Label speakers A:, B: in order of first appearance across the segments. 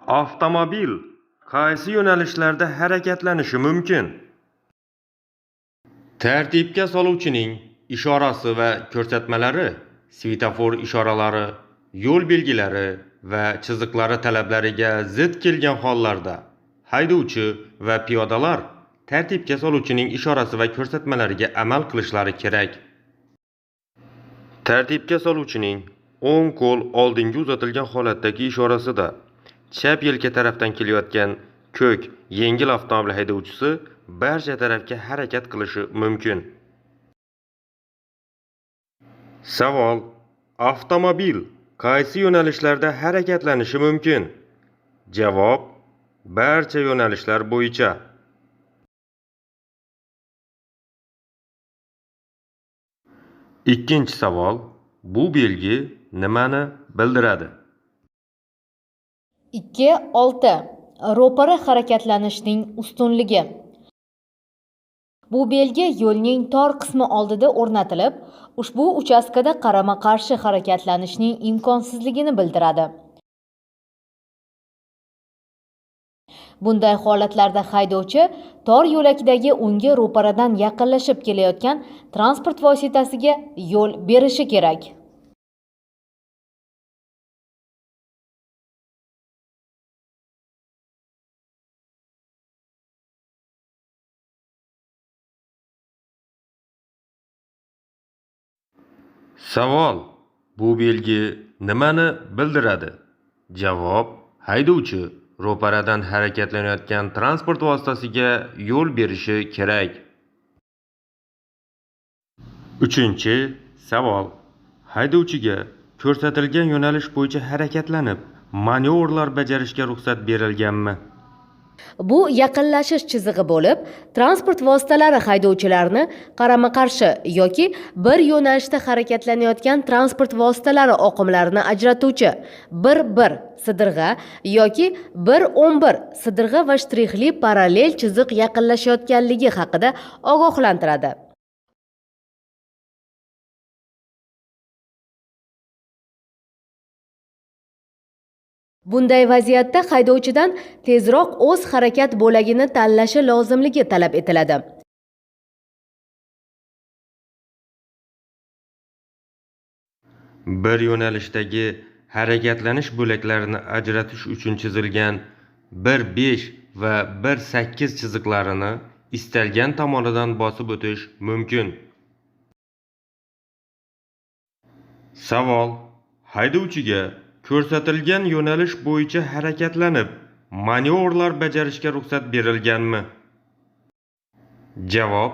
A: Avtomobil qaysi yo'nalishlarda harakatlanishi mumkin? Tartibga soluvchining ishorasi va ko'rsatmalari, svetofor ishoralari, yo'l belgilari va chiziqlari talablariga zid kelgan hollarda haydovchi va piyodalar tartibga soluvchining ishorasi va ko'rsatmalariga amal qilishlari kerak. Tartibga soluvchining o'ng qo'l oldinga uzatilgan holatdagi ishorasida chap yelka tarafdan kelayotgan ko'k yengil avtomobil haydovchisi barcha tarafga harakat qilishi mumkin. Savol: avtomobil qaysi yo'nalishlarda harakatlanishi mumkin? Javob: barcha yo'nalishlar bo'yicha. Ikkinchi savol: bu belgi nimani bildiradi?
B: 2.6. Ro'para harakatlanishning ustunligi. Bu belgi yo'lning tor qismi oldida o'rnatilib, ushbu uchastkada qarama-qarshi harakatlanishning imkonsizligini bildiradi. Bunday holatlarda haydovchi tor yo'lakdagi unga ro'paradan yaqinlashib kelayotgan transport vositasiga yo'l berishi kerak.
A: Savol: bu belgi nimani bildiradi? Javob: haydovchi ro'paradan harakatlanayotgan transport vositasiga yo'l berishi kerak. Uchinchi savol: haydovchiga ko'rsatilgan yo'nalish bo'yicha harakatlanib, manevrlar bajarishga ruxsat berilganmi?
B: Bu yaqinlashish chizig'i bo'lib, transport vositalari haydovchilarini qarama-qarshi yoki bir yo'nalishda harakatlanayotgan transport vositalari oqimlarini ajratuvchi 1-1 sidirg'a yoki 1-11 sidirg'a va shtrixli parallel chiziq yaqinlashayotganligi haqida ogohlantiradi. Bunday vaziyatda haydovchidan tezroq o'z harakat bo'lagini tanlashi lozimligi talab etiladi.
A: Bir yo'nalishdagi harakatlanish bo'laklarini ajratish uchun chizilgan 1-5 va 1-8 chiziqlarini istalgan tomonidan bosib o'tish mumkin. Savol: haydovchiga ko'rsatilgan yo'nalish bo'yicha harakatlanib, manevrlar bajarishga ruxsat berilganmi? Javob: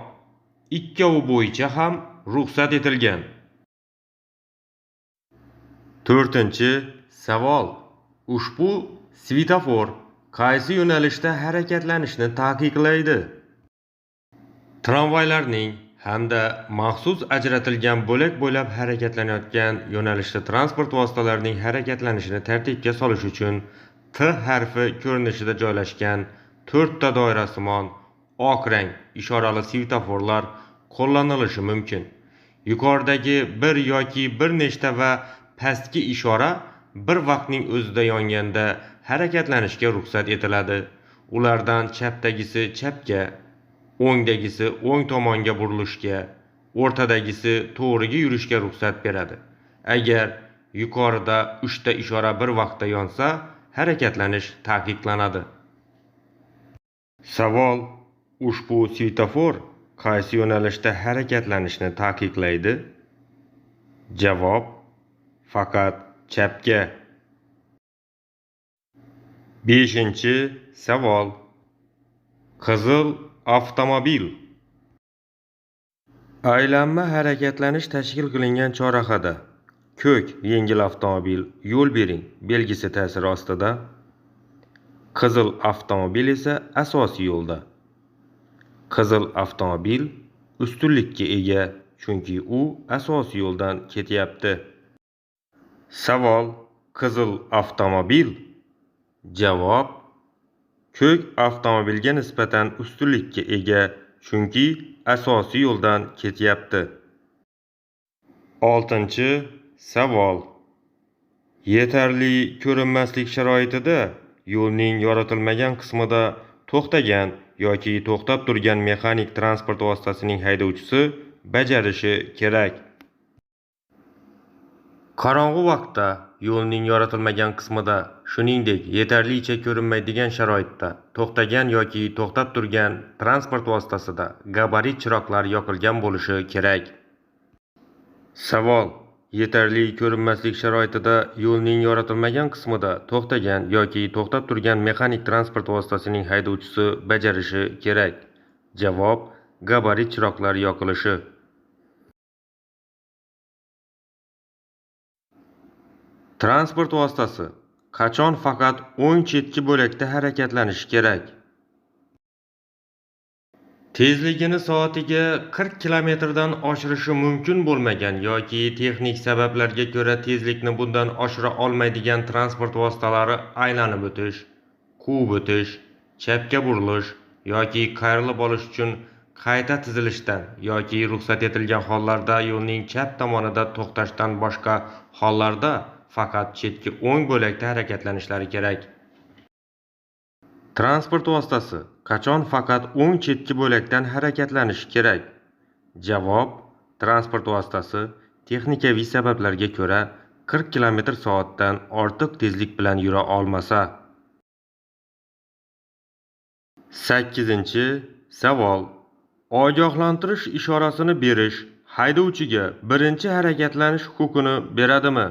A: ikkovi bo'yicha ham ruxsat etilgan. To'rtinchi savol: ushbu svetofor qaysi yo'nalishda harakatlanishni taqiqlaydi? Tramvaylarning hamda maxsus ajratilgan bo'lak bo'ylab harakatlanayotgan yo'nalishda transport vositalarining harakatlanishini tartibga solish uchun T harfi ko'rinishida joylashgan 4 ta doirasimon oq rang ishorali svetoforlar qo'llanilishi mumkin. Yuqoridagi bir yoki bir nechta va pastki ishora bir vaqtning o'zida yonganda harakatlanishga ruxsat etiladi. Ulardan chapdagisi chapga, o'ngdagisi o'ng tomonga burilishga, o'rtadagisi to'g'riga yurishga ruxsat beradi. Agar yuqorida 3 ta ishora bir vaqtda yonsa, harakatlanish taqiqlanadi. Savol: ushbu svetofor qaysi yo'nalishda harakatlanishni taqiqlaydi? Javob: faqat chapga. 5-savol. Qizil avtomobil. Aylanma harakatlanish tashkil qilingan chorrahada ko'k yengil avtomobil yo'l bering belgisi ta'siri ostida, qizil avtomobil esa asosiy yo'lda. Qizil avtomobil ustunlikka ega, chunki u asosiy yo'ldan ketyapti. Savol: qizil avtomobil. Javob: ko'k avtomobilga nisbatan ustunlikka ega, chunki asosiy yo'ldan ketyapti. 6-savol. Yetarli ko'rinmaslik sharoitida yo'lning yoritilmagan qismida to'xtagan yoki to'xtab turgan mexanik transport vositasining haydovchisi bajarishi kerak. Qorong'u vaqtda yo'lning yoritilmagan qismida, shuningdek, yetarlicha ko'rinmaydigan sharoitda to'xtagan yoki to'xtab turgan transport vositasida gabarit chiroqlar yoqilgan bo'lishi kerak. Savol: yetarli ko'rinmaslik sharoitida yo'lning yoritilmagan qismida to'xtagan yoki to'xtab turgan mexanik transport vositasining haydovchisi bajarishi kerak. Javob: gabarit chiroqlar yoqilishi. Transport vositasi qachon faqat o'ng chetki bo'lakda harakatlanishi kerak? Tezligini soatiga 40 kilometrdan oshirishi mumkin bo'lmagan yoki texnik sabablarga ko'ra tezlikni bundan oshira olmaydigan transport vositalari aylanib o'tish, quvib o'tish, chapga burilish yoki qayrilib olish uchun qayta tizilishdan yoki ruxsat etilgan hollarda yo'lning chap tomonida to'xtashdan boshqa hollarda faqat chetki o'ng bo'lakda harakatlanishlari kerak. Transport vositasi qachon faqat o'ng chetki bo'lakdan harakatlanishi kerak? Javob: transport vositasi texnikaviy sabablarga ko'ra 40 km/soatdan ortiq tezlik bilan yura olmasa. 8-savol. Ogohlantirish ishorasini berish haydovchiga birinchi harakatlanish huquqini beradimi?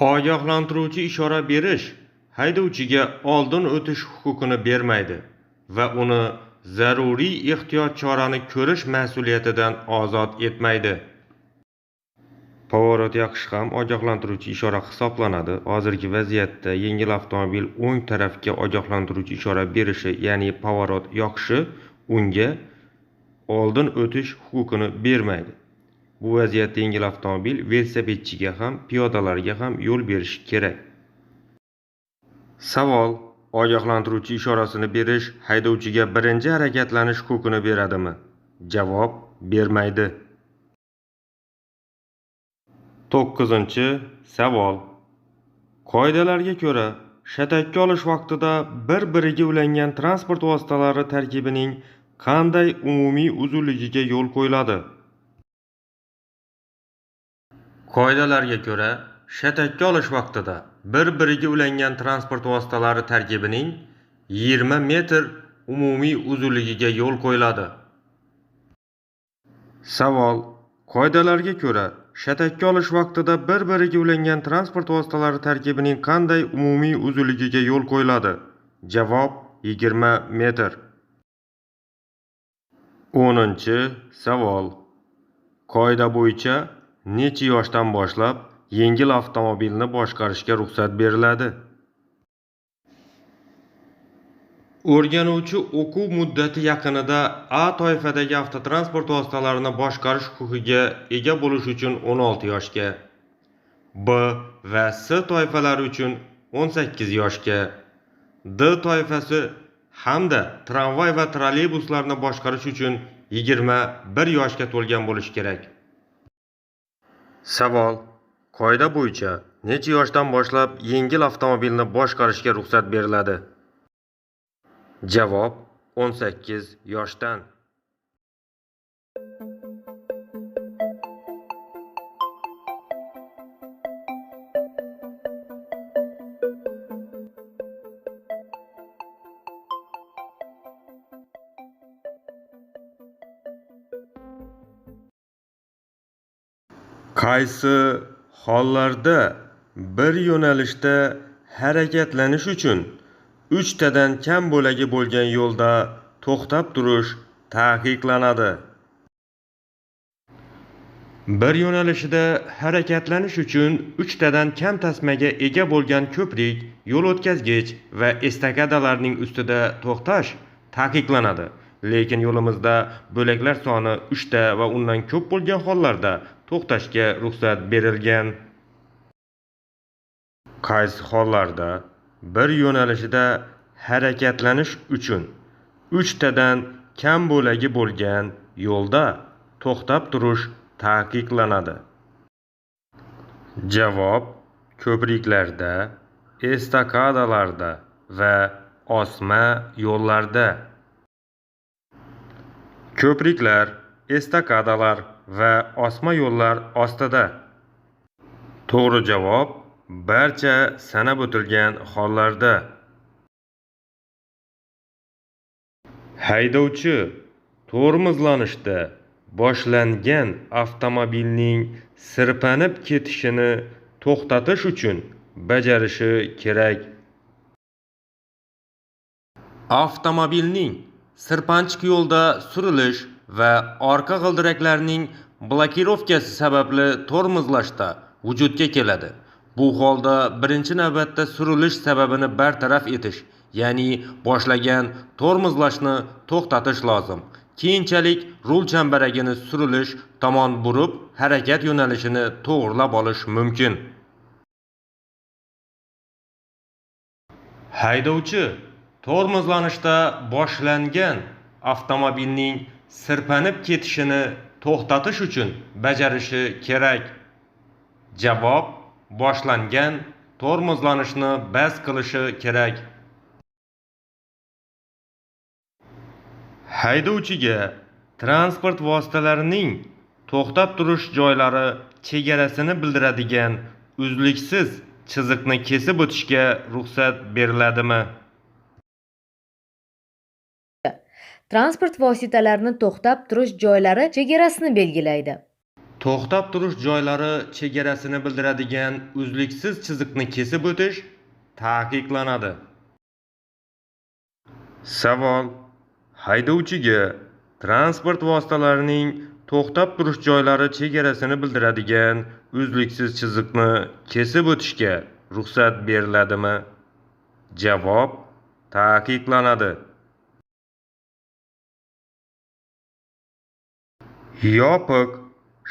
A: Ogohlantiruvchi ishora berish haydovchiga oldin o'tish huquqini bermaydi va uni zaruriy ehtiyot chorani ko'rish mas'uliyatidan ozod etmaydi. Поворот yoqish ham ogohlantiruvchi ishora hisoblanadi. Hozirgi vaziyatda yengil avtomobil o'ng tarafga ogohlantiruvchi ishora berishi, ya'ni поворот yoqishi unga oldin o'tish huquqini bermaydi. Bu vaziyatda yengil avtomobil velosipedchiga ham, piyodalarga ham yo'l berishi kerak. Savol: ogohlantiruvchi ishorasini berish haydovchiga birinchi harakatlanish huquqini beradimi? Javob: bermaydi. 9-savol. Qoidalarga ko'ra, shatakka olish vaqtida bir-biriga ulangan transport vositalari tarkibining qanday umumiy uzunligiga yo'l qo'yiladi? Qoidalarga ko'ra, shatakka olish vaqtida bir-biriga ulangan transport vositalari tarkibining 20 metr umumiy uzunligiga yo'l qo'yiladi. Savol: qoidalarga ko'ra, shatakka olish vaqtida bir-biriga ulangan transport vositalari tarkibining qanday umumiy uzunligiga yo'l qo'yiladi? Javob: 20 metr. 10-savol. Qoida bo'yicha necha yoshdan boshlab yengil avtomobilni boshqarishga ruxsat beriladi? O'rganuvchi o'quv muddati yaqinida A toifadagi avtotransport vositalarini boshqarish huquqiga ega bo'lish uchun 16 yoshga, B va S toifalari uchun 18 yoshga, D toifasi hamda tramvay va trolleybuslarni boshqarish uchun 21 yoshga to'lgan bo'lishi kerak. Savol: qoida bo'yicha necha yoshdan boshlab yengil avtomobilni boshqarishga ruxsat beriladi? Javob: 18 yoshdan. Qaysi hollarda bir yo'nalishda harakatlanish uchun 3 tadan kam bo'lagi bo'lgan yo'lda to'xtab turish taqiqlanadi? Bir yo'nalishida harakatlanish uchun 3 tadan kam tasmaga ega bo'lgan ko'prik, yo'l o'tkazgich va estakadalarning ustida to'xtash taqiqlanadi. Lekin yo'limizda bo'laklar soni 3 ta va undan ko'p bo'lgan hollarda to'xtashga ruxsat berilgan. Qaysi hollarda bir yo'nalishida harakatlanish uchun 3 tadan kam bo'lagi bo'lgan yo'lda to'xtab turish taqiqlanadi? Javob: Ko'priklarda, estakadalarda va osma yo'llarda. Ko'priklar, estakadalar va osma yo'llar ostida. To'g'ri javob barcha sanab o'tilgan hollarda. Haydovchi tormozlanishda boshlangan avtomobilning sirpanib ketishini to'xtatish uchun bajarishi kerak. Avtomobilning sirpanchiq yo'lda surilish va orqa g'ildiraklarning blokirovkasi sababli tormozlashda vujudga keladi. Bu holda birinchi navbatda surilish sababini bartaraf etish, ya'ni boshlagan tormozlashni to'xtatish lozim. Keyinchalik rul chambaragini surilish tomon burib, harakat yo'nalishini to'g'rilab olish mumkin. Haydovchi tormozlanishda boshlangan avtomobilning sirpanib ketishini to'xtatish uchun bajarishi kerak. Javob: boshlangan tormozlanishni bas qilishi kerak. Haydovchiga transport vositalarining to'xtab turish joylari chegarasini bildiradigan uzluksiz chiziqni kesib o'tishga ruxsat beriladimi?
B: Transport vositalarini to'xtab turish joylari chegarasini belgilaydi.
A: To'xtab turish joylari chegarasini bildiradigan uzluksiz chiziqni kesib o'tish taqiqlanadi. Savol: haydovchiga transport vositalarining to'xtab turish joylari chegarasini bildiradigan uzluksiz chiziqni kesib o'tishga ruxsat beriladimi? Javob: taqiqlanadi. Yopiq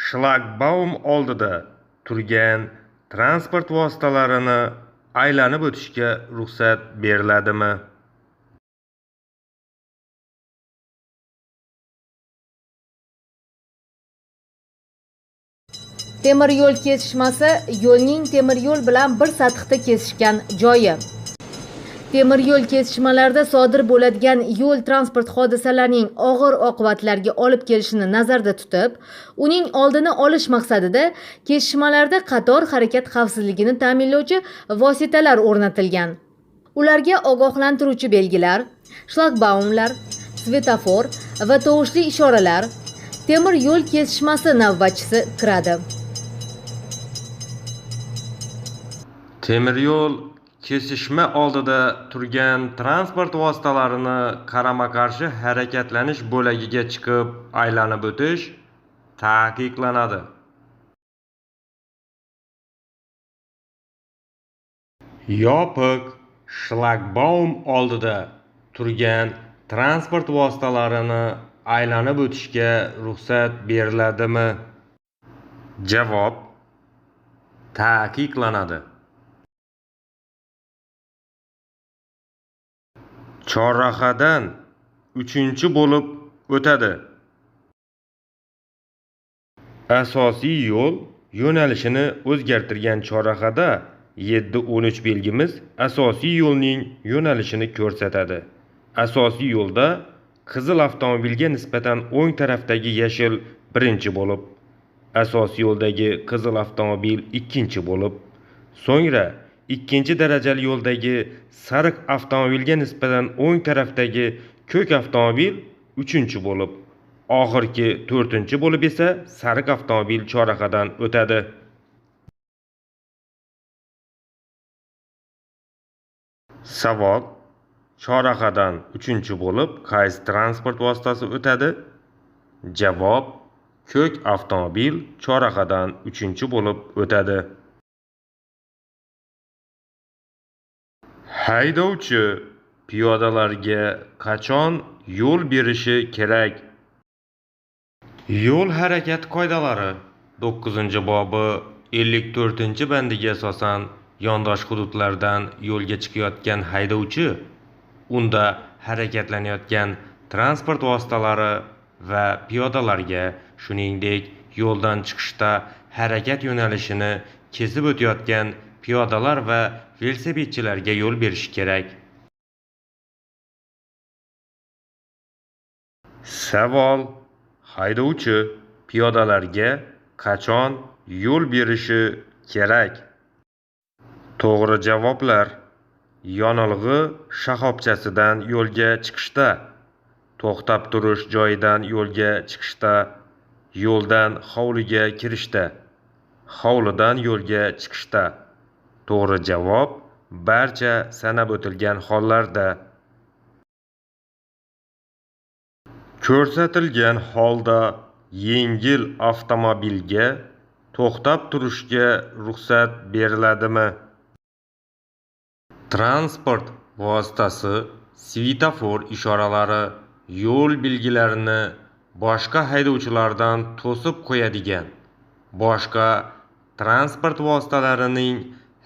A: shlagbaum oldida turgan transport vositalarini aylanib o'tishga ruxsat beriladimi?
B: Temir yo'l kesishmasi yo'lning temir yo'l bilan bir sathda kesishgan joyi. Temir yo'l kesishmalarida sodir bo'ladigan yo'l transport hodisalarining og'ir oqibatlarga olib kelishini nazarda tutib, uning oldini olish maqsadida kesishmalarda qator harakat xavfsizligini ta'minlovchi vositalar o'rnatilgan. Ularga ogohlantiruvchi belgilar, shlagbaumlar, svetofor va tovushli ishoralar, temir yo'l kesishmasi navbatchisi kiradi.
A: Temir yo'l kesishma oldida turgan transport vositalarini qarama-qarshi harakatlanish bo'lagiga chiqib aylanib o'tish taqiqlanadi. Yopiq shlagbaum oldida turgan transport vositalarini aylanib o'tishga ruxsat beriladimi? Javob: taqiqlanadi. Chorrahadan 3-chi bo'lib o'tadi. Asosiy yo'l yo'nalishini o'zgartirgan chorrahada 7-13 belgimiz asosiy yo'lning yo'nalishini ko'rsatadi. Asosiy yo'lda qizil avtomobilga nisbatan o'ng tarafdagi yashil birinchi bo'lib, asosiy yo'ldagi qizil avtomobil ikkinchi bo'lib, so'ngra ikkinchi darajali yo'ldagi sariq avtomobilga nisbatan o'ng tarafdagi ko'k avtomobil uchinchi bo'lib, oxirgi to'rtinchi bo'lib esa sariq avtomobil chorrahadan o'tadi. Savol: chorrahadan uchinchi bo'lib qaysi transport vositasi o'tadi? Javob: ko'k avtomobil chorrahadan uchinchi bo'lib o'tadi. Haydovchi piyodalarga qachon yo'l berishi kerak? Yo'l harakati qoidalari 9-bobi 54-bandiga asosan yondosh hududlardan yo'lga chiqayotgan haydovchi unda harakatlanayotgan transport vositalari va piyodalarga, shuningdek, yo'ldan chiqishda harakat yo'nalishini kesib o'tayotgan piyodalar va velosipedchilarga yo'l berishi kerak. Savol: haydovchi piyodalarga qachon yo'l berishi kerak? To'g'ri javoblar: yonilg'i shoxobchasidan yo'lga chiqishda, to'xtab turish joyidan yo'lga chiqishda, yo'ldan hovliga kirishda, hovlidan yo'lga chiqishda. To'g'ri javob: barcha sanab o'tilgan hollarda. Ko'rsatilgan holda yengil avtomobilga to'xtab turishga ruxsat beriladimi? Transport vositasi svetofor ishoralari, yo'l belgilarini boshqa haydovchilardan to'sib qo'yadigan, boshqa transport vositalarining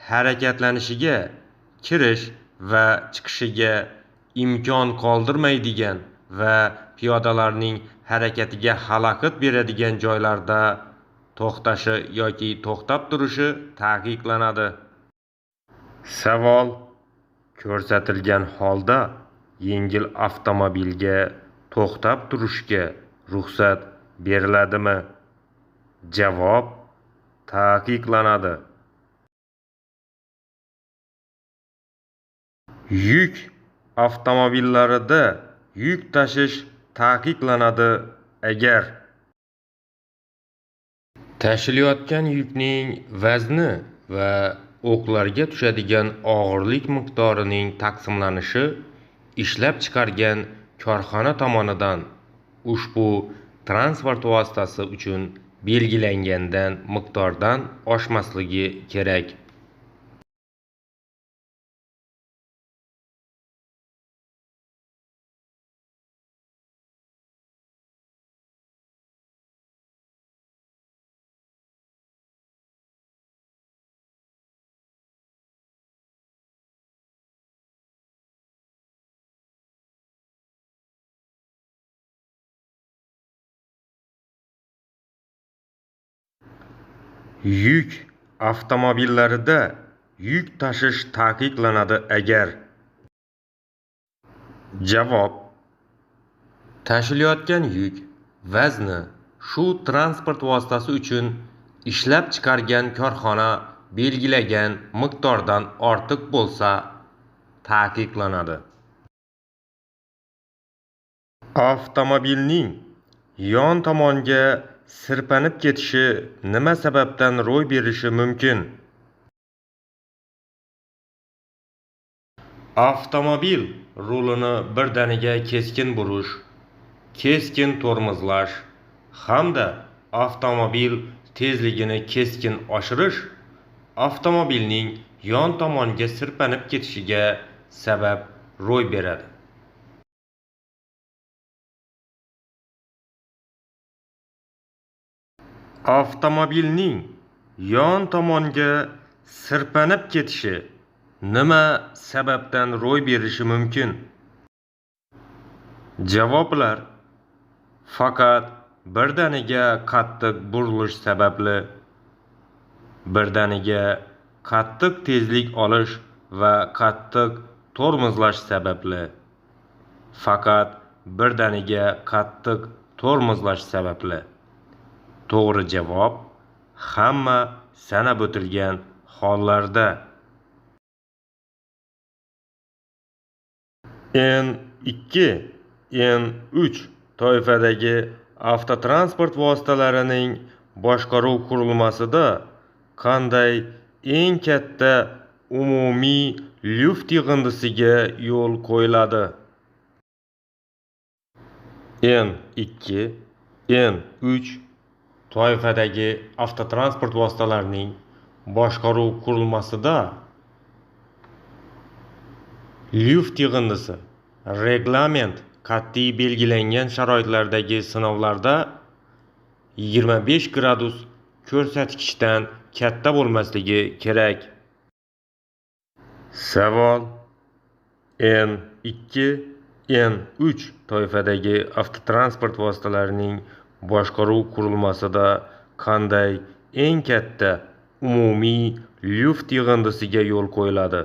A: harakatlanishiga, kirish va chiqishiga imkon qoldirmaydigan va piyodalarning harakatiga xalaqit beradigan joylarda to'xtashi yoki to'xtab turishi taqiqlanadi. Savol: ko'rsatilgan holda yengil avtomobilga to'xtab turishga ruxsat beriladimi? Javob: taqiqlanadi. Yuk avtomobillarida yuk tashish taqiqlanadi agar tashilayotgan yukning vazni va o'qlarga tushadigan og'irlik miqdorining taqsimlanishi ishlab chiqargan korxona tomonidan ushbu transport vositasi uchun belgilangan miqdordan oshmasligi kerak. Yuk avtomobillarida yuk tashish taqiqlanadi agar javob: tashilayotgan yuk vazni shu transport vositasi uchun ishlab chiqargan korxona belgilagan miqdordan ortiq bo'lsa taqiqlanadi. Avtomobilning yon tomonga sirpanib ketishi nima sababdan ro'y berishi mumkin? Avtomobil rulini birdaniga keskin burish, keskin tormozlash hamda avtomobil tezligini keskin oshirish avtomobilning yon tomonga sirpanib ketishiga sabab ro'y beradi. Avtomobilning yon tomonga sirpanib ketishi nima sababdan ro'y berishi mumkin? Javoblar: faqat birdaniga qattiq burilish sababli, birdaniga qattiq tezlik olish va qattiq tormozlash sababli, faqat birdaniga qattiq tormozlash sababli. To'g'ri javob: hamma sanab o'tilgan hollarda. N2, N3 toifadagi avtotransport vositalarining boshqaruv qurilmasida qanday eng katta umumiy lyuft yig'indisiga yo'l qo'yiladi? N2, N3 toifadagi avtotransport vositalarining boshqaruv qurilmasida lyuft yig'indisi reglament qat'iy belgilangan sharoitlardagi sinovlarda 25 gradus ko'rsatkichdan katta bo'lmasligi kerak. Savol: N2, N3 toifadagi avtotransport vositalarining boshqaruv qurilmasida qanday eng katta umumiy lyuft yig'indisiga yo'l qo'yiladi?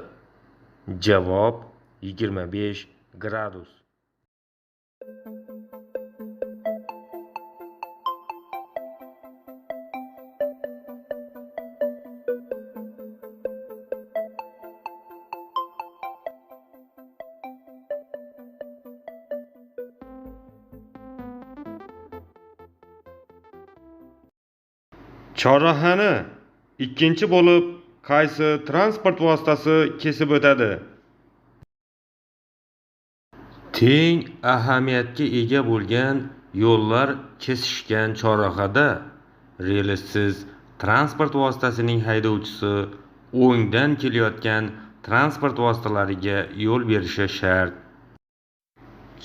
A: Javob 25 gradus. Chorrahani ikkinchi bo'lib qaysi transport vositasi kesib o'tadi? Teng ahamiyatga ega bo'lgan yo'llar kesishgan chorrahada relssiz transport vositasining haydovchisi o'ngdan kelayotgan transport vositalariga yo'l berishi shart.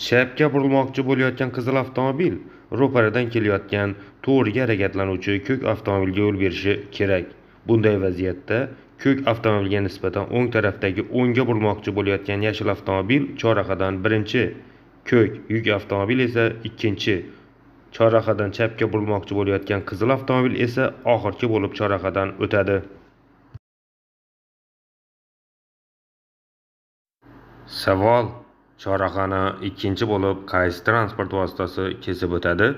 A: Chapga burilmoqchi bo'layotgan qizil avtomobil ro'paradan kelayotgan to'g'riga harakatlanuvchi ko'k avtomobilga yo'l berishi kerak. Bunday vaziyatda ko'k avtomobilga nisbatan o'ng tarafdagi o'ngga burilmoqchi bo'layotgan yashil avtomobil chorrahadan birinchi, ko'k yuk avtomobil esa ikkinchi, chorrahadan chapga burilmoqchi bo'layotgan qizil avtomobil esa oxirgi bo'lib chorrahadan o'tadi. Savol: chorrahani ikkinchi bo'lib qaysi transport vositasi kesib o'tadi?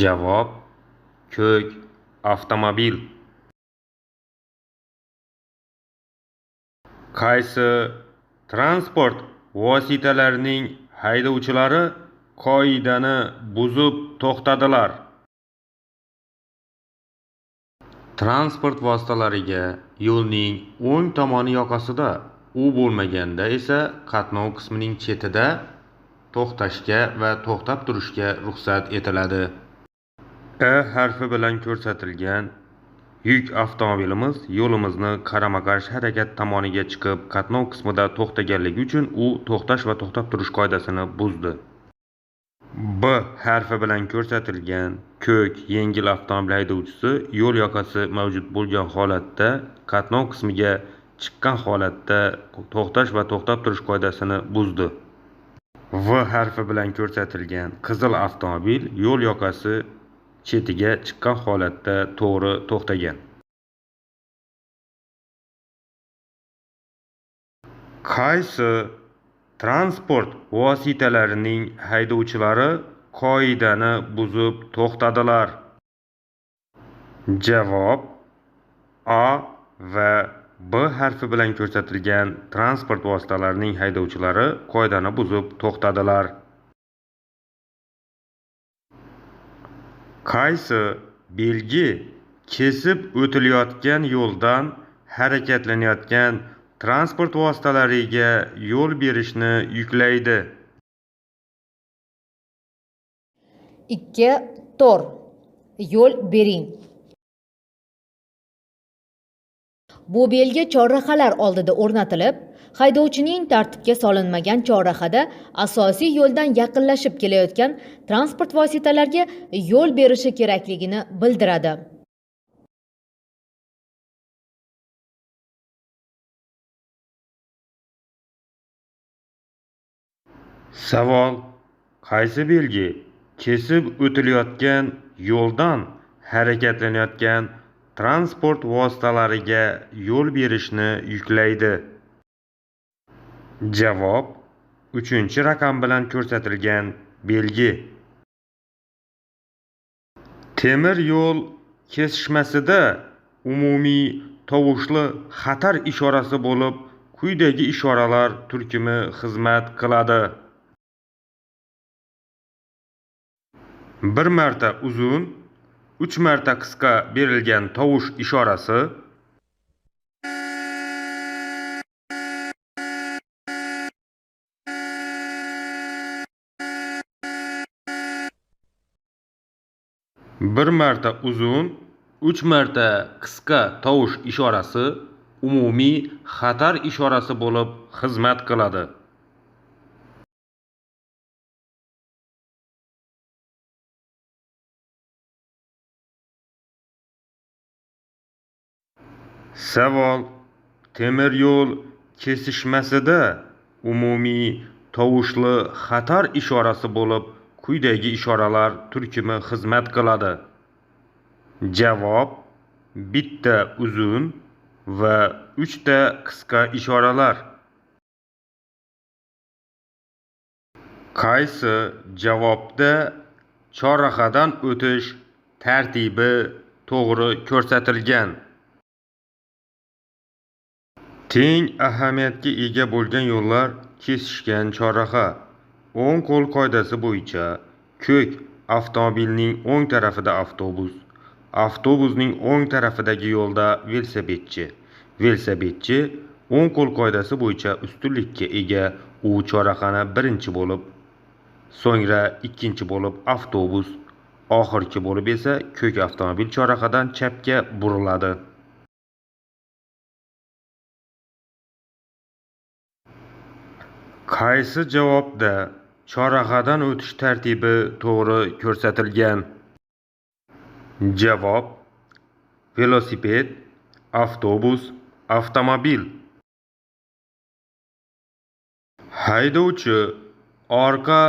A: Javob: ko'k avtomobil. Qaysi transport vositalarining haydovchilari qoidani buzib to'xtadilar? Transport vositalariga yo'lning o'ng tomoni yoqasida, u bo'lmaganda esa qatnov qismining chetida to'xtashga va to'xtab turishga ruxsat etiladi. E harfi bilan ko'rsatilgan yuk avtomobilimiz yo'limizni qarama-qarshi harakat tomoniga chiqib, qatnov qismida to'xtaganligi uchun u to'xtash va to'xtab turish qoidasini buzdi. B harfi bilan ko'rsatilgan ko'k yengil avtomobil haydovchisi yo'l yoqasi mavjud bo'lgan holatda qatnov qismiga chiqqan holatda to'xtash va to'xtab turish qoidasini buzdi. V harfi bilan ko'rsatilgan qizil avtomobil yo'l yoqasi chetiga chiqqan holatda to'g'ri to'xtagan. Qaysi transport vositalarining haydovchilari qoidani buzib to'xtadilar? Javob: A va B harfi bilan ko'rsatilgan transport vositalarining haydovchilari qoidani buzib to'xtadilar. Qaysi belgi kesib o'tilayotgan yo'ldan harakatlanayotgan transport vositalariga yo'l berishni yuklaydi?
B: 2, 4. Yo'l bering. Bu belgi chorrahalar oldida o'rnatilib, haydovchining tartibga solinmagan chorrahada asosiy yo'ldan yaqinlashib kelayotgan transport vositalariga yo'l berishi kerakligini bildiradi.
A: Savol: qaysi belgi kesib o'tilayotgan yo'ldan harakatlanayotgan transport vositalariga yo'l berishni yuklaydi? Javob: 3-raqam bilan ko'rsatilgan belgi. Temir yo'l kesishmasida umumiy tovushli xatar ishorasi bo'lib quyidagi ishoralar turkumi xizmat qiladi. 1 marta uzun, 3 marta qisqa berilgan tovush ishorasi, 1 marta uzun, 3 marta qisqa tovush ishorasi umumiy xatar ishorasi bo'lib xizmat qiladi. Savol: temir yo'l kesishmasida umumiy tovushli xatar ishorasi bo'lib quyidagi ishoralar turkumi xizmat qiladi. Javob: Bitta uzun va 3 ta qisqa ishoralar. Qaysi javobda chorrahadan o'tish tartibi to'g'ri ko'rsatilgan? Teng ahamiyatga ega bo'lgan yo'llar kesishgan chorraha. O'ng qo'l qoidasi bo'yicha ko'k avtomobilning o'ng tarafida avtobus, avtobusning o'ng tarafidagi yo'lda velosipedchi. Velosipedchi o'ng qo'l qoidasi bo'yicha ustunlikka ega, u chorrahani birinchi bo'lib, so'ngra ikkinchi bo'lib avtobus, oxirgi bo'lib esa ko'k avtomobil chorrahadan chapga buriladi. Qaysi javobda chorrahadan o'tish tartibi to'g'ri ko'rsatilgan? Javob: velosiped, avtobus, avtomobil. Haydovchi orqa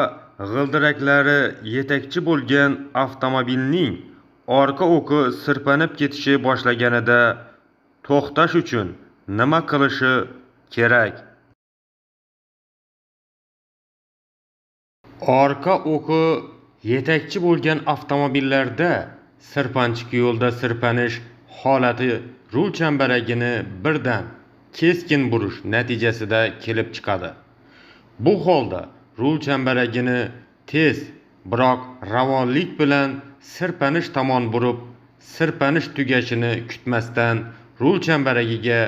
A: g'ildiraklari yetakchi bo'lgan avtomobilning orqa o'qi sirpanib ketishi boshlaganida to'xtash uchun nima qilishi kerak? Orqa o'qi yetakchi bo'lgan avtomobillarda sirpanchiq yo'lda sirpanish holati rul chambaragini birdan keskin burish natijasida kelib chiqadi. Bu holda rul chambaragini tez, biroq ravonlik bilan sirpanish tomon burib, sirpanish tugashini kutmasdan rul chambaragiga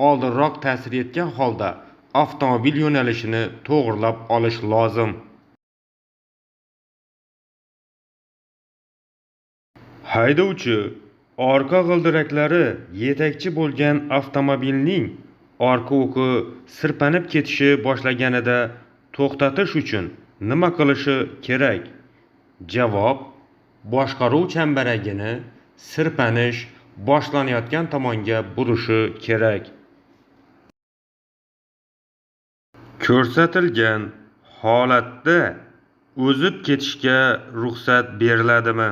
A: oldinroq ta'sir etgan holda avtomobil yo'nalishini to'g'rilab olish lozim. Haydovchi orqa g'ildiraklari yetakchi bo'lgan avtomobilning orqa o'qi sirpanib ketishi boshlaganida to'xtatish uchun nima qilishi kerak? Javob: boshqaruv chambaragini sirpanish boshlanayotgan tomonga burishi kerak. Ko'rsatilgan holatda o'zib ketishga ruxsat beriladimi?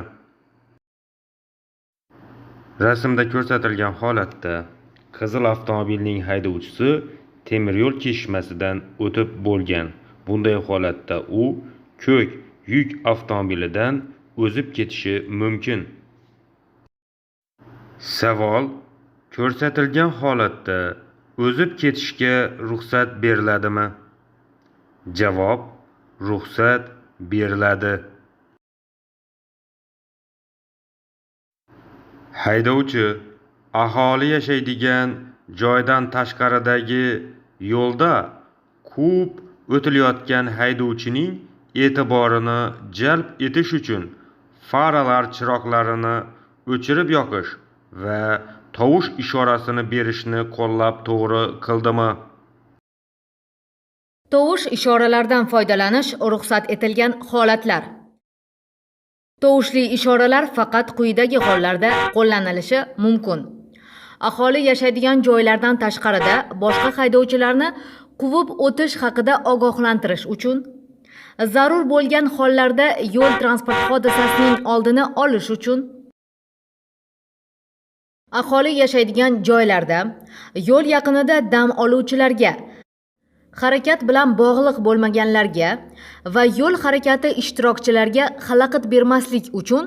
A: Rasmda ko'rsatilgan holatda qizil avtomobilning haydovchisi temir yo'l kesishmasidan o'tib bo'lgan. Bunday holatda u ko'k yuk avtomobilidan o'zib ketishi mumkin. Savol: ko'rsatilgan holatda o'zib ketishga ruxsat beriladimi? Javob: ruxsat beriladi. Haydovchi aholi yashaydigan joydan tashqaridagi yo'lda quvib o'tilayotgan haydovchining e'tiborini jalb etish uchun faralar chiroqlarini o'chirib yoqish va tovush ishorasini berishni qo'llab to'g'ri qildimi?
B: Tovush ishoralaridan foydalanish ruxsat etilgan holatlar. Tovushli ishoralar faqat quyidagi hollarda qo'llanilishi mumkin. Aholi yashaydigan joylardan tashqarida boshqa haydovchilarni quvib o'tish haqida ogohlantirish uchun, zarur bo'lgan hollarda yo'l transport hodisasining oldini olish uchun, aholi yashaydigan joylarda yo'l yaqinida dam oluvchilarga, harakat bilan bog'liq bo'lmaganlarga va yo'l harakati ishtirokchilariga xalaqit bermaslik uchun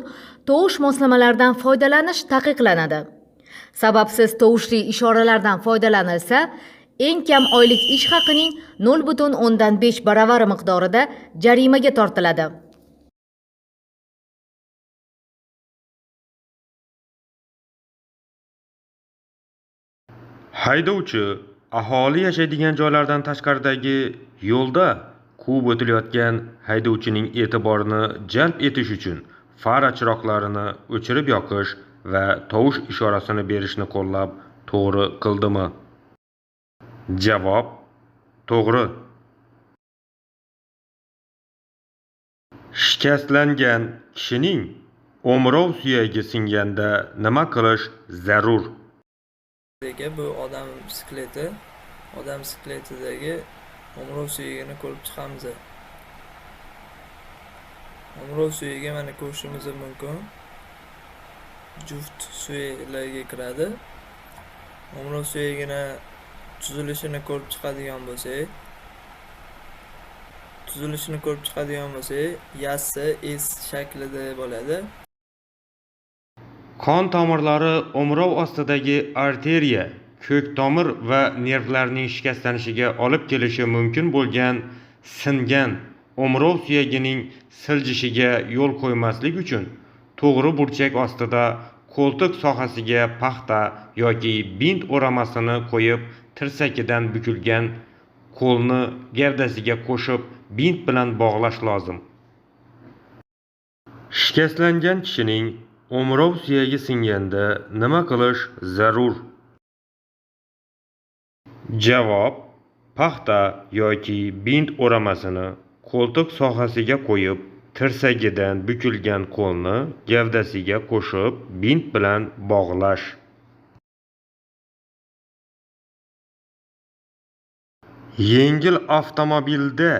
B: tovush moslamalaridan foydalanish taqiqlanadi. Sababsiz tovushli ishoralardan foydalanilsa, eng kam oylik ish haqining 0,5 baravari miqdorida jarimaga tortiladi.
A: Haydovchi aholi yashaydigan joylardan tashqaridagi yo'lda quvib o'tilayotgan haydovchining e'tiborini jalb etish uchun fara chiroqlarini o'chirib yoqish va tovush ishorasini berishni qo'llab to'g'ri qildimi? Javob: to'g'ri. Shikastlangan kishining o'mrov suyagi singanda nima qilish zarur?
C: Bu odam skeleti, odam skeletidagi o'mrov suyagini ko'rib chiqamiz. O'mrov suyagi mana ko'rishimiz mumkin. Juft suyaklarga kiradi. O'mrov suyagini tuzilishini ko'rib chiqadigan bo'lsak, yassi S shaklida bo'ladi.
A: Qon tomirlari o'mrov ostidagi arteriya, ko'k tomir va nervlarning shikastlanishiga olib kelishi mumkin bo'lgan singan o'mrov suyagining siljishiga yo'l qo'ymaslik uchun to'g'ri burchak ostida qo'ltiq sohasiga paxta yoki bint o'ramasini qo'yib, tirsakidan bukilgan qo'lni gavdasiga qo'shib bint bilan bog'lash lozim. Shikastlangan kishining o'mrov suyagi singanda nima qilish zarur? Javob: paxta yoki bint o'ramasini qo'ltiq sohasiga qo'yib, tirsagidan bukilgan qo'lni gavdasiga qo'shib bint bilan bog'lash. Yengil avtomobilda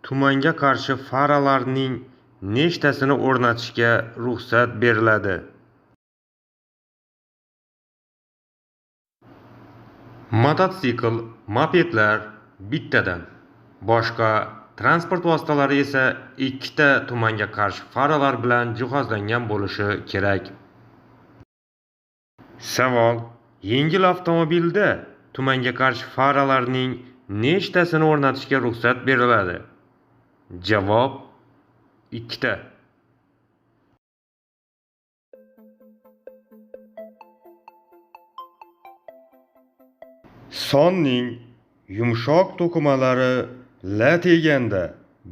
A: tumanga qarshi faralarning nechtasini o'rnatishga ruxsat beriladi? Mototsikl, mopedlar bittadan, boshqa transport vositalari esa ikkita tumanga qarshi faralar bilan jihozlangan bo'lishi kerak. Savol: yengil avtomobilda tumanga qarshi faralarning nechtasini o'rnatishga ruxsat beriladi? Javob: ikkita. Sonning yumshoq to'qimalari lat yeganda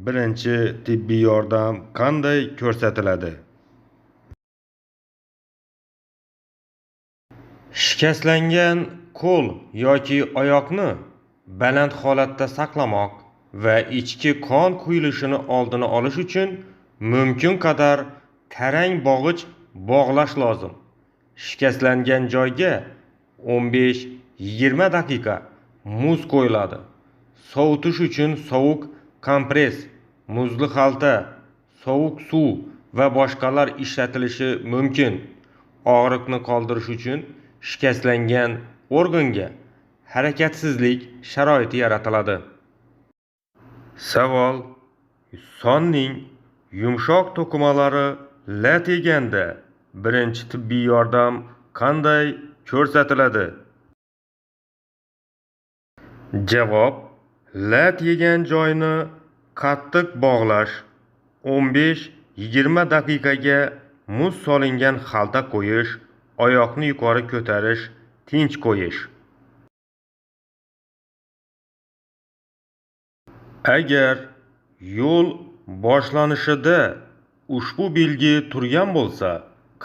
A: birinchi tibbiy yordam qanday ko'rsatiladi? Shikastlangan qo'l yoki oyoqni baland holatda saqlamoq va ichki qon quyilishini oldini olish uchun mumkin qadar tarang bog'ich bog'lash lozim. Shikastlangan joyga 15-20 daqiqa muz qo'yiladi. Sovutish uchun sovuq kompress, muzli xalta, sovuq suv va boshqalar ishlatilishi mumkin. Og'riqni qoldirish uchun shikastlangan organga harakatsizlik sharoiti yaratiladi. Savol: sonning yumshoq to'qimalari lat yeganda birinchi tibbiy yordam qanday ko'rsatiladi? Javob: lat yegan joyni qattiq bog'lash, 15-20 daqiqaga muz solingan xalta qo'yish, oyoqni yuqori ko'tarish, tinch qo'yish. Agar yo'l boshlanishida ushbu belgi turgan bo'lsa,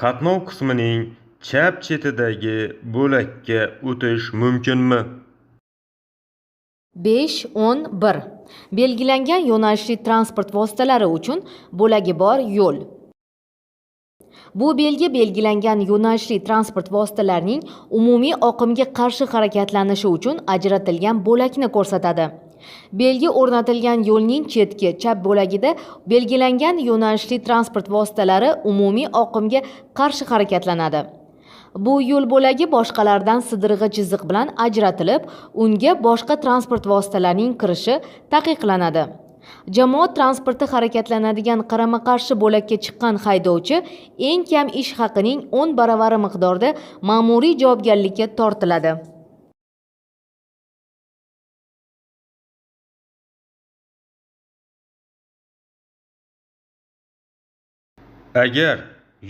A: qatnov qismining chap chetidagi bo'lakka o'tish mumkinmi?
B: 5, 10, 1. Belgilangan yo'nalishli transport vositalari uchun bo'lagi bor yo'l. Bu belgi belgilangan yo'nalishli transport vositalarining umumiy oqimga qarshi harakatlanishi uchun ajratilgan bo'lakni ko'rsatadi. Belgi o'rnatilgan yo'lning chetki chap bo'lagida belgilangan yo'nalishli transport vositalari umumiy oqimga qarshi harakatlanadi. Bu yo'l bo'lagi boshqalardan sidirg'i chiziq bilan ajratilib, unga boshqa transport vositalarining kirishi taqiqlanadi. Jamoat transporti harakatlanadigan qarama-qarshi bo'lakka chiqqan haydovchi eng kam ish haqining 10 baravari miqdorda ma'muriy javobgarlikka tortiladi.
A: Agar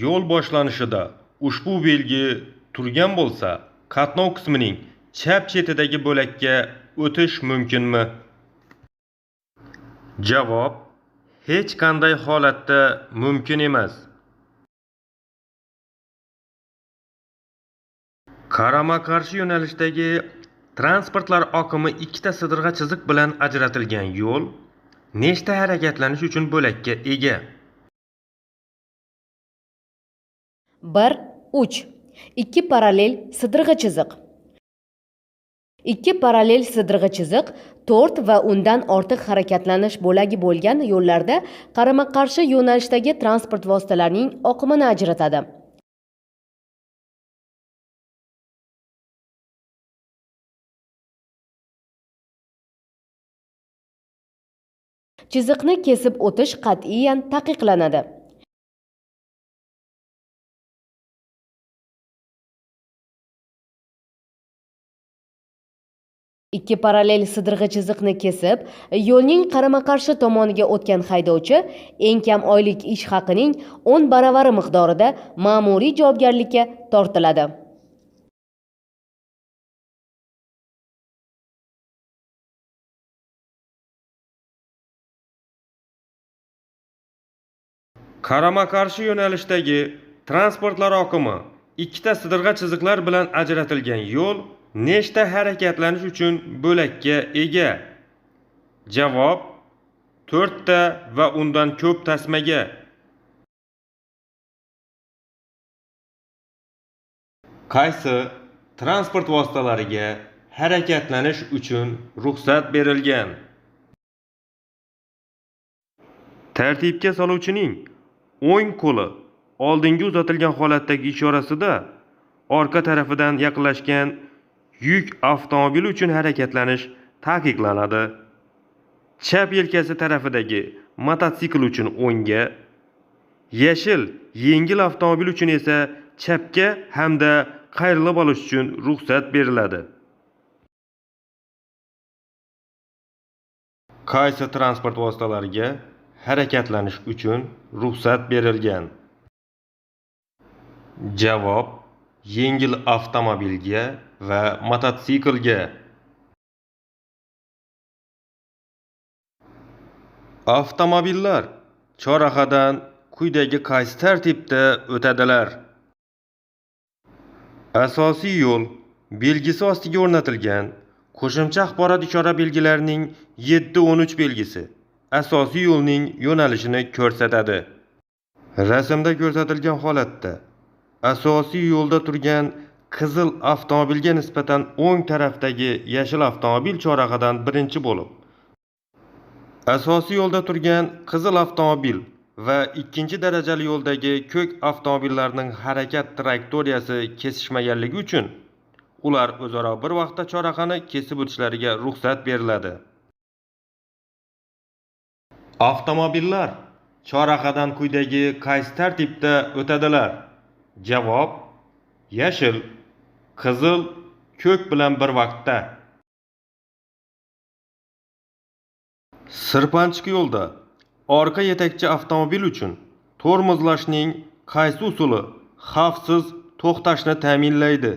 A: yo'l boshlanishida ushbu belgi turgan bo'lsa, qatnov qismining chap chetidagi bo'lakka o'tish mumkinmi? Javob: hech qanday holatda mumkin emas. Qarama-qarshi yo'nalishdagi transportlar oqimi ikkita sidirg'a chiziq bilan ajratilgan yo'l nechta harakatlanish uchun bo'lakka ega?
B: 1, 3. 2 parallel sidirg'a chiziq. 2 parallel sidirg'a chiziq 4 va undan ortiq harakatlanish bo'lagi bo'lgan yo'llarda qarama-qarshi yo'nalishdagi transport vositalarining oqimini ajratadi. Chiziqni kesib o'tish qat'iyan taqiqlanadi. Ikki parallel sidirg'i chiziqni kesib, yo'lning qarama-qarshi tomoniga o'tgan haydovchi eng kam oylik ish haqining 10 baravari miqdorida ma'muriy javobgarlikka tortiladi.
A: Qarama-qarshi yo'nalishdagi transportlar oqimi ikkita sidirg'a chiziqlar bilan ajratilgan yo'l nechta harakatlanish uchun bo'lakka ega? Javob: 4 ta va undan ko'p tasmaga. Qaysi transport vositalariga harakatlanish uchun ruxsat berilgan? Tartibga soluvchining o'ng qo'li oldinga uzatilgan holatdagi ishorasida orqa tarafidan yaqinlashgan yuk avtomobili uchun harakatlanish taqiqlanadi. Chap yelkasi tarafidagi mototsikl uchun o'ngga, yashil yengil avtomobil uchun esa chapga hamda qayrilib olish uchun ruxsat beriladi. Qaysi transport vositalariga harakatlanish uchun ruxsat berilgan? Javob: yengil avtomobilga va mototsiklga. Avtomobillar chorrahadan quyidagi qaysi tartibda o'tadilar? Asosiy yo'l belgisi ostiga o'rnatilgan qo'shimcha axborot ishora belgilarining 7-13 belgisi asosiy yo'lning yo'nalishini ko'rsatadi. Rasmda ko'rsatilgan holatda asosiy yo'lda turgan qizil avtomobilga nisbatan o'ng tarafdagi yashil avtomobil chorrahadan birinchi bo'lib, asosiy yo'lda turgan qizil avtomobil va ikkinchi darajali yo'ldagi ko'k avtomobillarning harakat trayektoriyasi kesishmaganligi uchun ular o'zaro bir vaqtda chorrahani kesib o'tishlariga ruxsat beriladi. Avtomobillar chorrahadan quyidagi qaysi tartibda o'tadilar? Javob: yashil, qizil, ko'k bilan bir vaqtda. Sirpanchiq yo'lda orqa yetakchi avtomobil uchun tormozlashning qaysi usuli xavfsiz to'xtashni ta'minlaydi?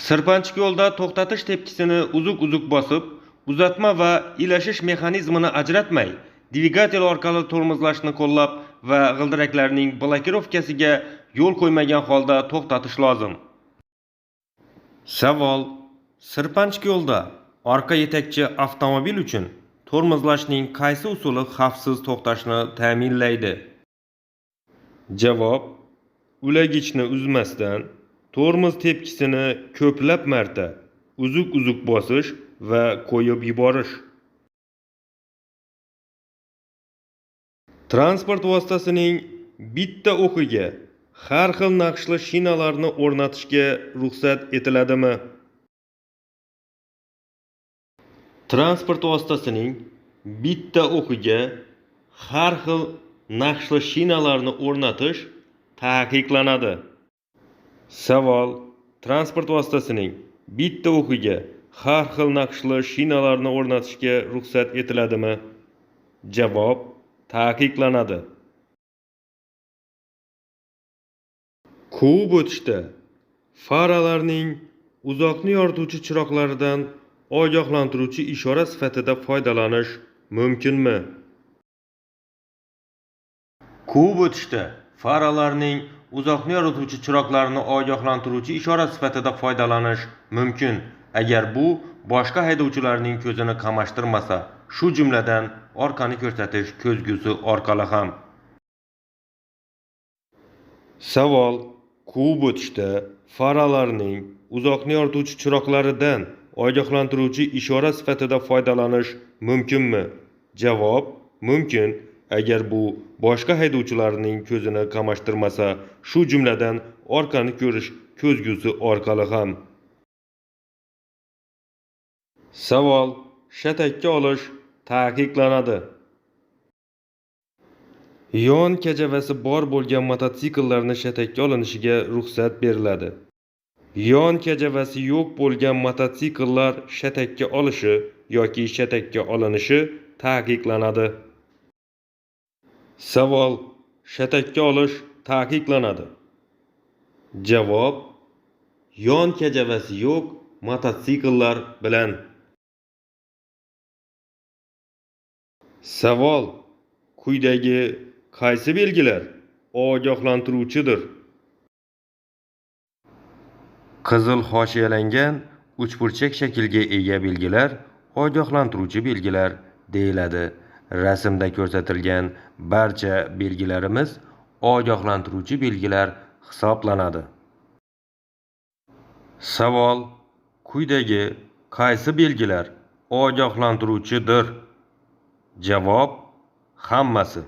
A: Sirpanchiq yo'lda to'xtatish tepkisini uzuq-uzuq bosib, uzatma va ilashish mexanizmini ajratmay, dvigatel orqali tormozlashni qo'llab va g'ildiraklarning blokirovkasiga yo'l qo'ymagan holda to'xtatish lozim. Savol: sirpanchiq yo'lda orqa yetakchi avtomobil uchun tormozlashning qaysi usuli xavfsiz to'xtashni ta'minlaydi? Javob: ulagichni uzmasdan tormoz tepkisini ko'plab marta uzuq-uzuq bosish va qo'yib yuborish. Transport vositasining bitta o'qiga har xil naqshli shinalarni o'rnatishga ruxsat etiladimi? Transport vositasining bitta o'qiga har xil naqshli shinalarni o'rnatish taqiqlanadi. Savol: transport vositasining bitta o'qiga har xil naqshli shinalarni o'rnatishga ruxsat etiladimi? Javob: taqiqlanadi. Quvib o'tishda faralarning uzoqni yorituvchi chiroqlaridan ogohlantiruvchi ishora sifatida foydalanish mumkinmi? Quvib o'tishda faralarning uzoqni yorituvchi chiroqlarini ogohlantiruvchi ishora sifatida foydalanish mumkin, agar bu boshqa haydovchilarning ko'zini qamashtirmasa, shu jumladan orqani ko'rsatish ko'zgusi orqali ham. Savol: quvib o'tishda faralarning uzoqni yorituvchi chiroqlaridan ogohlantiruvchi ishora sifatida foydalanish mumkinmi? Javob: mumkin, agar bu boshqa haydovchilarning ko'zini qamashtirmasa, shu jumladan orqani ko'rish ko'zgusi orqali ham. Savol: shatakka olish taqiqlanadi. Yon kajavasi bor bo'lgan mototsikllarni shatakka olinishiga ruxsat beriladi. Yon kajavasi yo'q bo'lgan mototsikllar shatakka olishi yoki shatakka olinishi taqiqlanadi. Savol: shatakka olish taqiqlanadi. Javob: yon kajavasi yo'q mototsikllar bilan. Savol: quyidagi qaysi belgilar ogohlantiruvchidir? Qizil hoshiyalangan uchburchak shaklga ega belgilar ogohlantiruvchi belgilar deyiladi. Rasmda ko'rsatilgan barcha belgilarimiz ogohlantiruvchi belgilar hisoblanadi. Savol: quyidagi qaysi belgilar ogohlantiruvchidir? Javob: hammasi.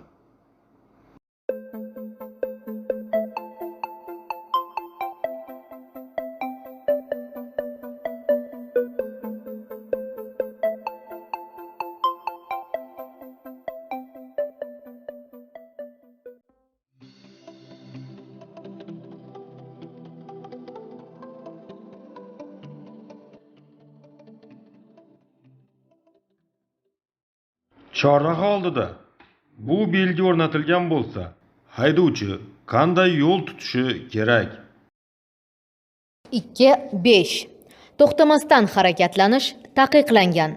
A: Chorraha oldida bu belgi o'rnatilgan bo'lsa, haydovchi qanday yo'l tutishi kerak?
B: 2-5. To'xtamasdan harakatlanish taqiqlangan.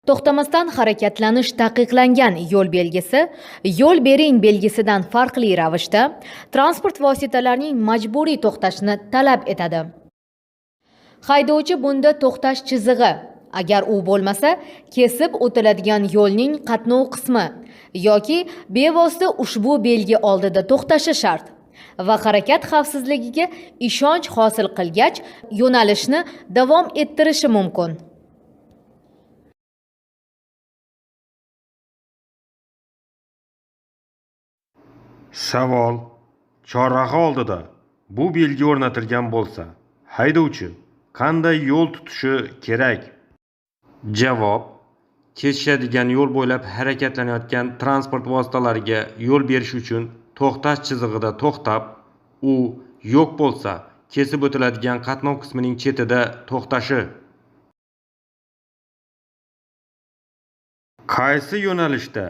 B: To'xtamasdan harakatlanish taqiqlangan yo'l belgisi yo'l bering belgisidan farqli ravishda transport vositalarining majburiy to'xtashini talab etadi. Haydovchi bunda to'xtash chizig'i, agar u bo'lmasa, kesib o'tiladigan yo'lning qatnov qismi yoki bevosita ushbu belgi oldida to'xtashi shart va harakat xavfsizligiga ishonch hosil qilgach yo'nalishni davom ettirishi mumkin.
A: Savol: chorraha oldida bu belgi o'rnatilgan bo'lsa, haydovchi qanday yo'l tutishi kerak? Javob: kesishadigan yo'l bo'ylab harakatlanayotgan transport vositalariga yo'l berish uchun to'xtash chizig'ida to'xtab, u yo'q bo'lsa, kesib o'tiladigan qatnov qismining chetida to'xtashi. Qaysi yo'nalishda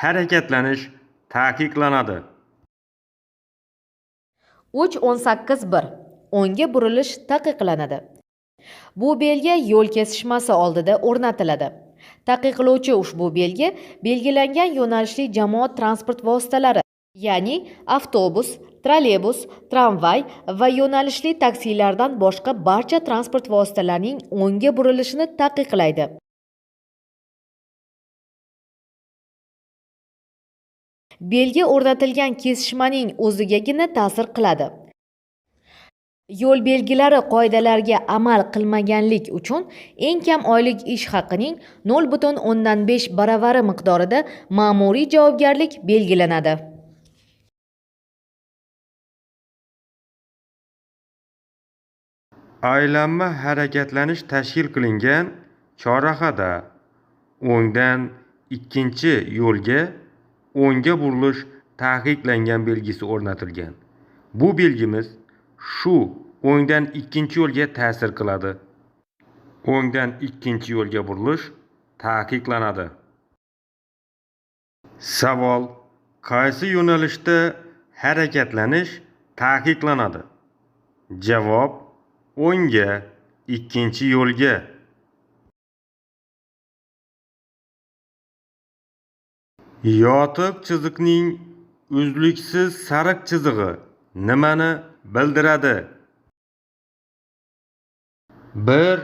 A: harakatlanish taqiqlanadi?
B: 3.18.1. O'ngga burilish taqiqlanadi. Bu belgi yo'l kesishmasi oldida o'rnatiladi. Taqiqlovchi ushbu belgi belgilangan yo'nalishli jamoat transport vositalari, ya'ni avtobus, trolleybus, tramvay va yo'nalishli taksilardan boshqa barcha transport vositalarining o'ngga burilishini taqiqlaydi. Belgi o'rnatilgan kesishmaning o'zigagina ta'sir qiladi. Yo'l belgilari qoidalariga amal qilmaganlik uchun eng kam oylik ish haqining 0,5 baravari miqdorida ma'muriy javobgarlik belgilanadi.
A: Aylanma harakatlanish tashkil qilingan chorrahada o'ngdan ikkinchi yo'lga o'ngga burilish taqiqlangan belgisi o'rnatilgan. Bu belgimiz shu o'ngdan ikkinchi yo'lga ta'sir qiladi. O'ngdan ikkinchi yo'lga burilish taqiqlanadi. Savol: qaysi yo'nalishda harakatlanish taqiqlanadi? Javob: o'ngga, ikkinchi yo'lga. Yotiq chiziqning uzluksiz sariq chizig'i nimani bildiradi? 1,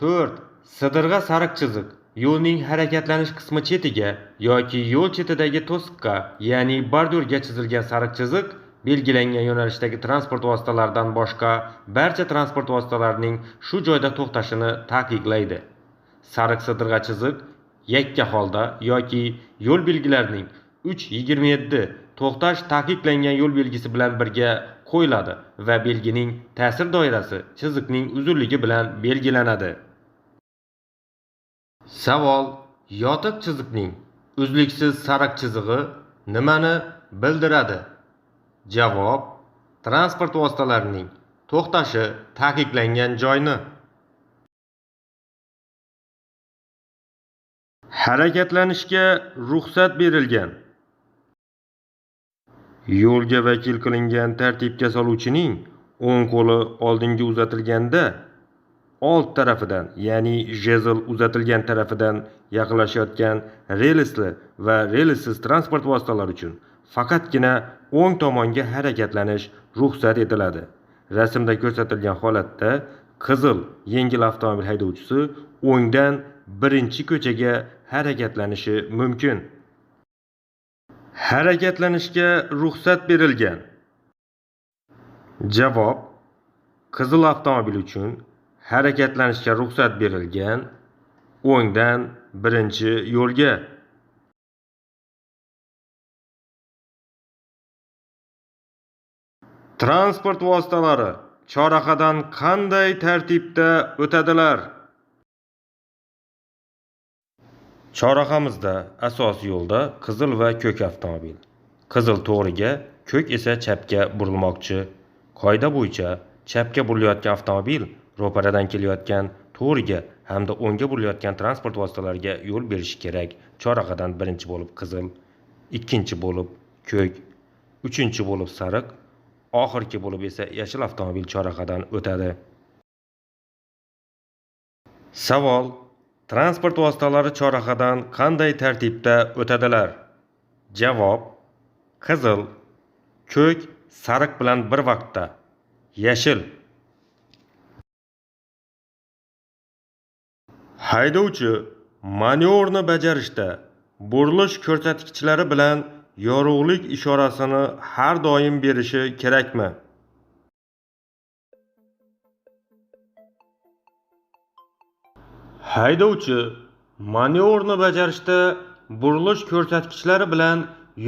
A: 4 sidirg'a sariq chiziq yo'lning harakatlanish qismi chetiga yoki yo'l chetidagi to'siqqa, ya'ni bordyurga chizilgan sariq chiziq belgilangan yo'nalishdagi transport vositalaridan boshqa barcha transport vositalarining shu joyda to'xtashini taqiqlaydi. Sariq sidirg'a chiziq yakka holda yoki yo'l belgilarining 3.27 to'xtash taqiqlangan yo'l belgisi bilan birga qo'yiladi va belgining ta'sir doirasi chiziqning uzunligi bilan belgilanadi. Savol: yotiq chiziqning uzluksiz sariq chizig'i nimani bildiradi? Javob: transport vositalarining to'xtashi taqiqlangan joyni. Harakatlanishga ruxsat berilgan. Yo'lga vakil qilingan tartibga soluvchining o'ng qo'li oldinga uzatilganda old tarafidan, ya'ni jezl uzatilgan tarafidan yaqinlashayotgan relsli va relssiz transport vositalari uchun faqatgina o'ng tomonga harakatlanish ruxsat etiladi. Rasmda ko'rsatilgan holatda qizil yengil avtomobil haydovchisi o'ngdan birinchi ko'chaga harakatlanishi mumkin. Harakatlanishga ruxsat berilgan. Javob: qizil avtomobil uchun harakatlanishga ruxsat berilgan o'ngdan birinchi yo'lga. Transport vositalari chorrahadan qanday tartibda o'tadilar? Chorrahamizda asosiy yo'lda qizil va ko'k avtomobil. Qizil to'g'riga, ko'k esa chapga burilmoqchi. Qoida bo'yicha chapga burilayotgan avtomobil ro'paradan kelayotgan to'g'riga hamda o'ngga burilayotgan transport vositalariga yo'l berishi kerak. Chorrahadan birinchi bo'lib qizil, ikkinchi bo'lib ko'k, uchinchi bo'lib sariq, oxirgi bo'lib esa yashil avtomobil chorrahadan o'tadi. Savol: transport vositalari chorrahadan qanday tartibda o'tadilar? Javob: qizil, ko'k, sariq bilan bir vaqtda, yashil. Haydovchi manyovrni bajarishda burilish ko'rsatkichlari bilan yorug'lik ishorasini har doim berishi kerakmi? Haydovchi manyovrni bajarishda burilish ko'rsatkichlari bilan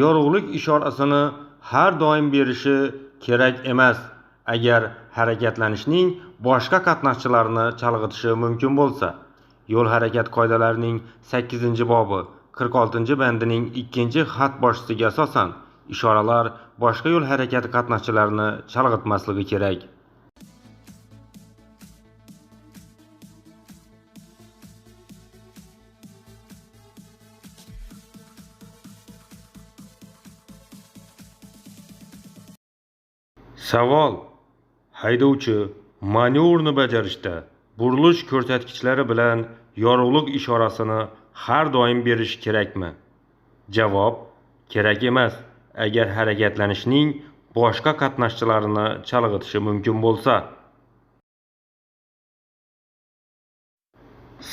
A: yorug'lik ishorasini har doim berishi kerak emas, agar harakatlanishning boshqa qatnashchilarini chalg'itishi mumkin bo'lsa. Yo'l harakati qoidalarining 8-bobi 46-bandining 2-xat boshisiga asosan ishoralar boshqa yo'l harakati qatnashchilarini chalg'itmasligi kerak. Savol: haydovchi manyovrni bajarishda burilish ko'rsatkichlari bilan yorug'lik ishorasini har doim berishi kerakmi? Javob: kerak emas, agar harakatlanishning boshqa qatnashchilarini chalg'itishi mumkin bo'lsa.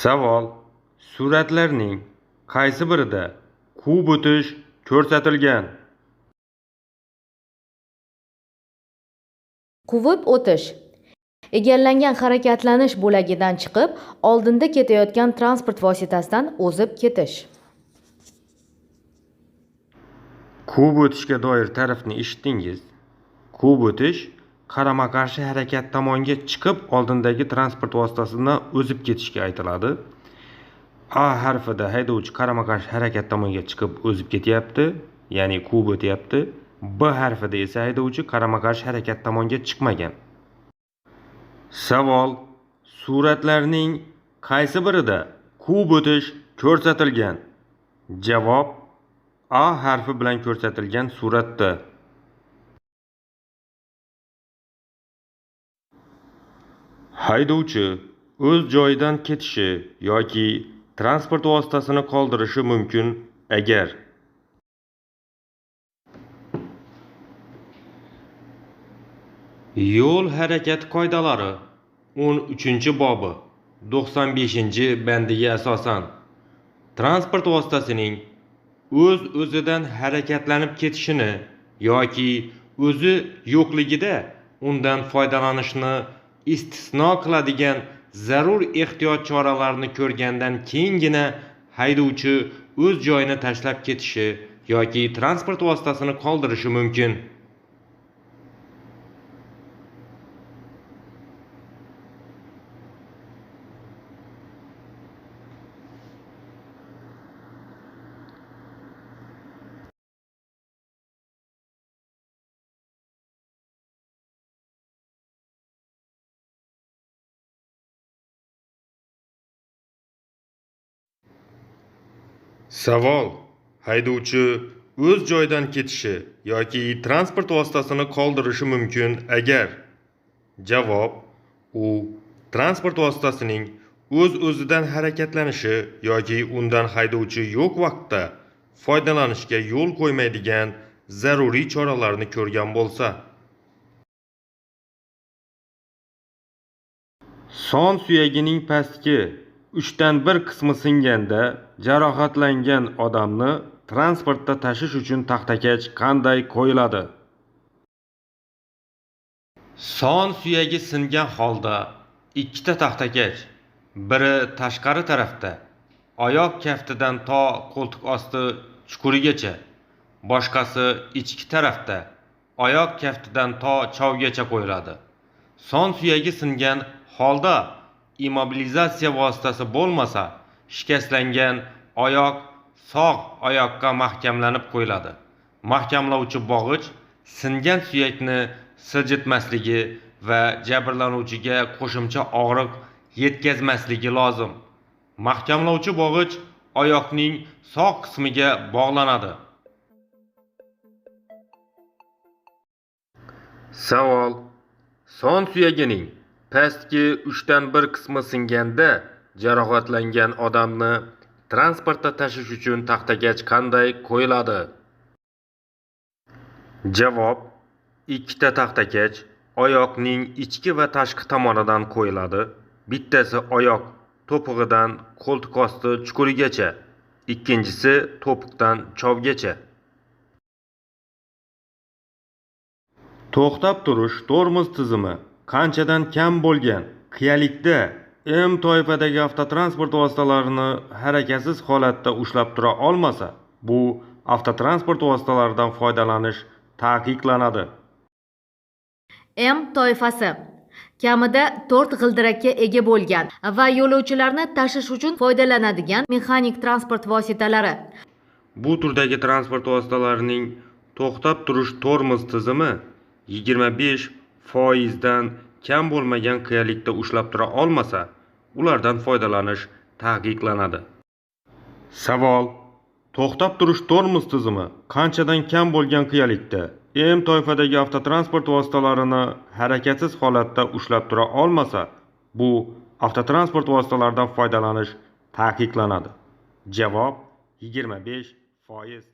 A: Savol: suratlarning qaysi birida quvib o'tish ko'rsatilgan?
B: Quvib o'tish egallangan harakatlanish bo'lagidan chiqib, oldinda ketayotgan transport vositasidan o'zib ketish.
A: Quvib o'tishga doir ta'rifni eshitdingiz. Quvib o'tish qarama-qarshi harakat tomonga chiqib, oldindagi transport vositasidan o'zib ketishga aytiladi. A harfida haydovchi qarama-qarshi harakat tomonga chiqib o'zib ketyapti, ya'ni quvib o'tyapti. B harfida esa haydovchi qarama-qarshi harakat tomonga chiqmagan. Savol: suratlarning qaysi birida quvib o'tish ko'rsatilgan? Javob: A harfi bilan ko'rsatilgan suratda. Haydovchi o'z joyidan ketishi yoki transport vositasini qoldirishi mumkin agar Yo'l harakati qoidalari 13-bobi 95-bandiga asosan transport vositasining o'z-o'zidan harakatlanib ketishini yoki o'zi yo'qligida undan foydalanishni istisno qiladigan zarur ehtiyot choralarini ko'rgandan keyingina haydovchi o'z joyini tashlab ketishi yoki transport vositasini qoldirishi mumkin. Savol: haydovchi o'z joyidan ketishi yoki transport vositasini qoldirishi mumkin agar: Javob: u transport vositasining o'z-o'zidan harakatlanishi yoki undan haydovchi yo'q vaqtda foydalanishga yo'l qo'ymaydigan zaruriy choralarni ko'rgan bo'lsa. Son suyagining pastki 1/3 qismi singanda jarohatlangan odamni transportda tashish uchun taxtakach qanday qo'yiladi? Son suyagi singan holda ikkita taxtakach, biri tashqari tarafda, oyoq kaftidan to qo'ltiq osti chuqurigacha, boshqasi ichki tarafda, oyoq kaftidan to chovgacha qo'yiladi. Son suyagi singan holda immobilizatsiya vositasi bo'lmasa, shikastlangan oyoq sog' oyoqqa mahkamlanib qo'yiladi. Mahkamlovchi bog'ich singan suyakni siljitmasligi va jabrlanuvchiga qo'shimcha og'riq yetkazmasligi lozim. Mahkamlovchi bog'ich oyoqning sog' qismiga bog'lanadi. Savol: son suyagining pastki 1/3 qismi singanda jarohatlangan odamni transportda tashish uchun taxtakach qanday qo'yiladi? Javob: ikkita taxtakach oyoqning ichki va tashqi tomonidan qo'yiladi. Bittasi oyoq to'pig'idan qo'ltiqosti chuqurigacha, ikkinchisi to'piqdan chovgacha. To'xtab turish tormoz tizimi qanchadan kam bo'lgan qiyalikda M toifadagi avtotransport vositalarini harakatsiz holatda ushlab tura olmasa, bu avtotransport vositalaridan foydalanish taqiqlanadi.
B: M toifasi kamida 4 g'ildirakka ega bo'lgan va yo'lovchilarni tashish uchun foydalanadigan mexanik transport vositalari.
A: Bu turdagi transport vositalarining to'xtab turish tormoz tizimi 25% dan kam bo'lmagan qiyalikda ushlab tura olmasa, ulardan foydalanish taqiqlanadi. Savol: to'xtab turish tormoz tizimi qanchadan kam bo'lgan qiyalikda M toifadagi avtotransport vositalarini harakatsiz holatda ushlab tura olmasa, bu avtotransport vositalaridan foydalanish taqiqlanadi? Javob: 25%.